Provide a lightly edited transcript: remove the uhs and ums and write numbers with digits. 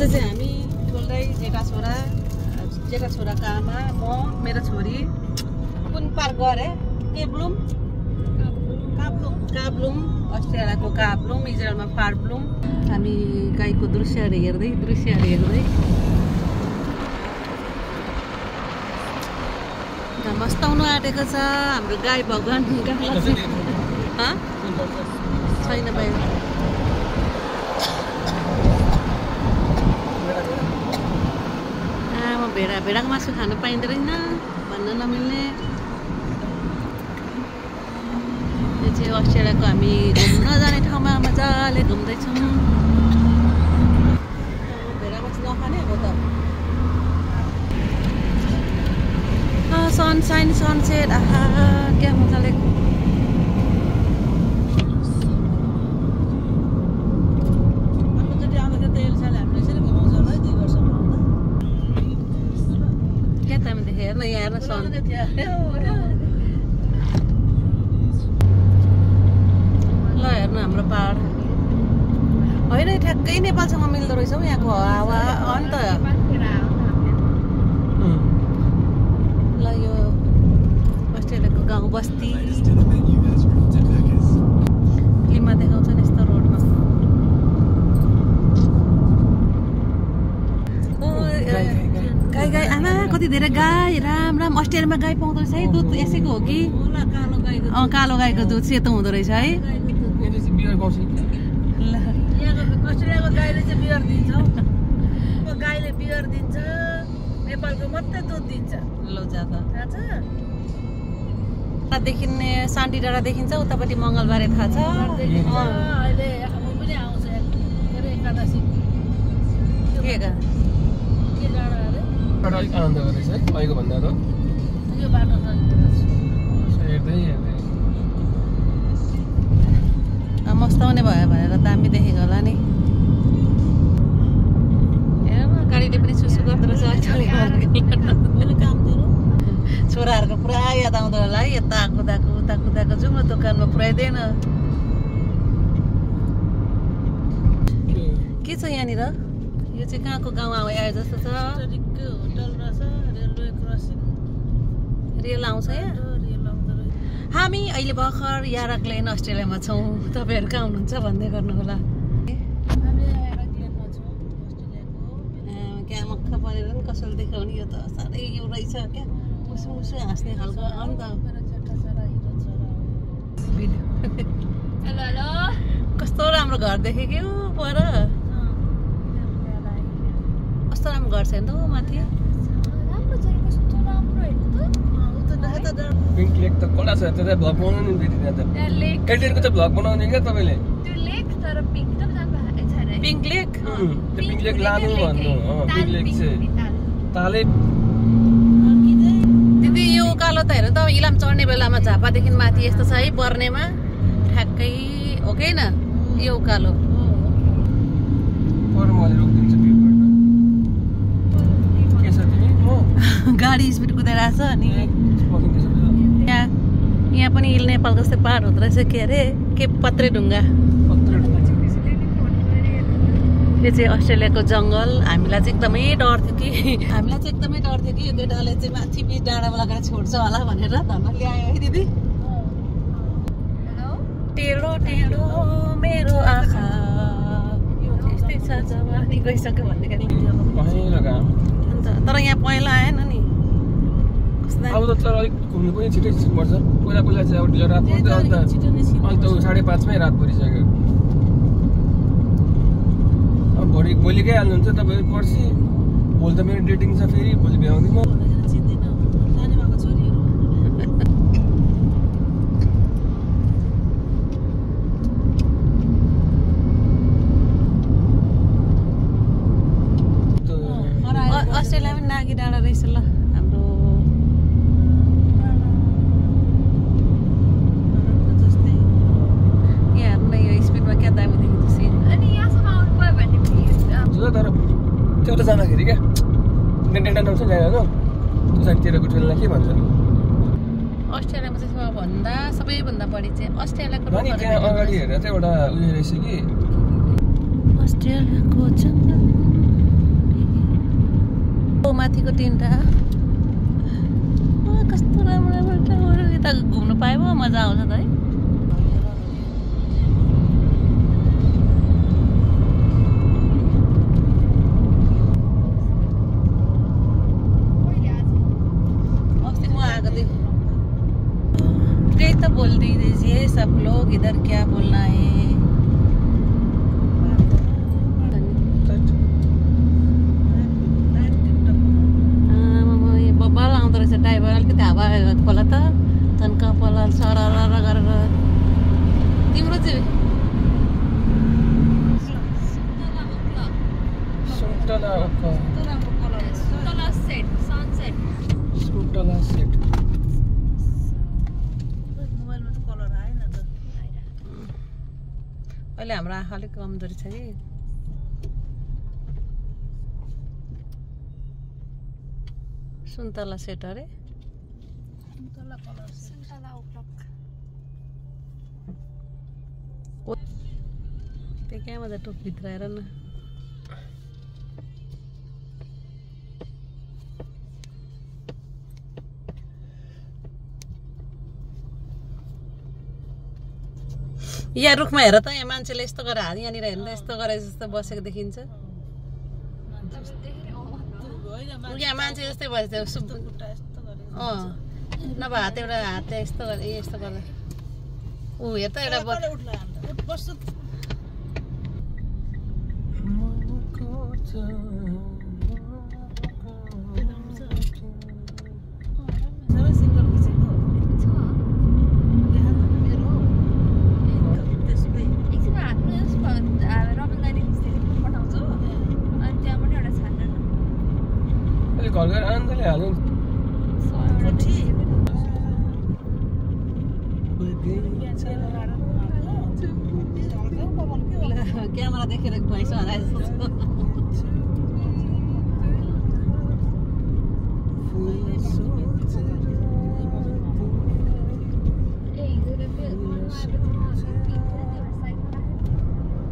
चाहिँ हामी बोल्दै जेठा छोराको आमा म मेरो छोरी कुन पार्क गरे काब्लुम अस्ट्रेलियाको काब्लुम इजरायलमा फार्ब्लुम हामी गाईको दृश्यहरू हेर्दै मस्ताउनु आँटेको छ हाम्रो गाई भगवान छैन बाहिर भेडाको मासु खानु पाइँदैन भन्न नमिल्ने यो चाहिँ अस्ट्रेलियाको हामी घुम्न जाने ठाउँमा मजाले घुम्दैछौँ भेडा मासु नखाने अब त सनसाइन सनसेट आहा क्या मजाले ल हेर्नु हाम्रो पहाड होइन ठ्याक्कै नेपालसँग मिल्दो रहेछ हौ यहाँको हावा अन्त ल यो अस्ट्रेलियाको गाउँ बस्ती फिल्ममा देखाउँछन् यस्तो रोडमा गाई आमा कति धेरै गाई राम अस्ट्रेलियामा गाई पाउँदो रहेछ है दुध यसैको हो कि कालो गाईको दुध सेतो हुँदो रहेछ है अस्ट्रेलियाको गाईले चाहिँ बियर दिन्छ गाईले बियर दिन्छ नेपालको मात्रै दुध दिन्छ लो जात देखिने शान्ति डाँडा देखिन्छ उतापट्टि मङ्गलबारे थाहा छ अहिले पनि आउँछ एकादशी के अलिक आनन्द गरेछ है अहिलेको भन्दा त यो बाटो मस्ताउने भयो भनेर दामी देखेको होला नि गाडीले पनि सुसु गर्दो रहेछ छोराहरूको पुरा याद आउँदो होला है यता कुदाको जाउँ न दोकानमा पुऱ्याइदिएन के छ यहाँनिर यो चाहिँ कहाँको गाउँ आयो जस्तो छ होटल रहेछ रेलवे क्रसिङ रेल आउँछ यहाँ हामी अहिले भर्खर याराक्लेन अस्ट्रेलियामा छौँ तपाईँहरू कहाँ हुनुहुन्छ भन्दै गर्नु होला क्या मक्ख परेर पनि कसैले देखाउने यो त साह्रै यो रहेछ क्या मुसु हाँस्ने खालको अन्त हेलो कस्तो राम्रो घर देखेँ कि पर कस्तो राम्रो घर छ नि त माथि पिङ्क लेक त कडा छ त्यो भ्लग बनाउनु नि फेरि त्यहाँ त कैटेरको चाहिँ भ्लग बनाउने क्या तपाईँले त्यो लेक तर पिङ्क त जानु छैन पिङ्क लेक त्यो पिङ्क लेक लानु भन्नु पिङ्क लेक चाहिँ ताले दिदी यो उकालो त हेर त इलाम चढ्ने बेलामा झापादेखि माथि यस्तो छ है पर्नेमा ठ्याक्कै हो कि न यो उकालो गाडी स्पिड कुदाइरहेछ अनि यहाँ पनि हिल नेपालको जस्तै पाहाड हुँदो रहेछ के अरे के पत्रे ढुङ्गा यो चाहिँ अस्ट्रेलियाको जङ्गल हामीलाई चाहिँ एकदमै डर थियो कि यो केटाले चाहिँ माथि बिच डाँडामा लगाएर छोड्छ होला भनेर धर्म ल्यायो है दिदी टेढो टेढो मेरो आँखा यस्तै छ जवानी गइसक्यो भन्ने तर यहाँ पहिला आएन नि अब त तर अलिक घुम्नु पनि छिटै पर्छ पहिला चाहिँ अब ढिलो रात पर्थ्यो अन्त 5:30 मै रात परिसक्यो अब भोलिकै हाल्नुहुन्छ तपाईँ पर्सि भोलि त मेरो डेटिङ छ फेरि भोलि भ्याउँदिनँ अस्ट्रेलिया पनि नागी डाँडा रहेछ ल हाम्रो यहाँ हेर्नु न यो स्पिडमा क्या दामी देखिन्छ सिन अनि यहाँसम्म आउनु भयो भने तर त्यो त जाँदाखेरि क्या डेन्टा आउँछ जाँदैन त्यो साइडतिरको ट्रेनलाई के भन्छ अस्ट्रेलियामा चाहिँ सबभन्दा सबैभन्दा बढी चाहिँ अस्ट्रेलियाको त्यहाँ अगाडि हेरेर चाहिँ एउटा उयो रहेछ कि अस्ट्रेलियाको जङ्गल माथिको टिन्टा कस्तो राम्रो राम्रो ठाउँहरू यता घुम्नु पाए पो मजा आउँछ त है अस्ति म आएको थिएँ त्यही त बोल्दै थिए सब लोग इधर क्या बोलना है बब्बाल आउँदो रहेछ ड्राइभर अलिकति हावा खोला त झन् कपाल सरर गरेर तिम्रो चाहिँ अहिले हाम्रो आँखा अलिक कमजोरी छ कि सुन्तला सेट अरे त्यो क्या मजा टोपभित्र आएर न यहाँ रुखमा हेर त यहाँ मान्छेले यस्तो गरेर हात यहाँनिर हेर्नु यस्तो गरे जस्तो बसेको देखिन्छ यहाँ मान्छे जस्तै भएछ नभए हात एउटा हातले यस्तो गरे यस्तो गर्दा ऊ हेर त एउटा घर गएर आनन्दले हाल्नु क्यामेरा देखेर भैँस हराएछ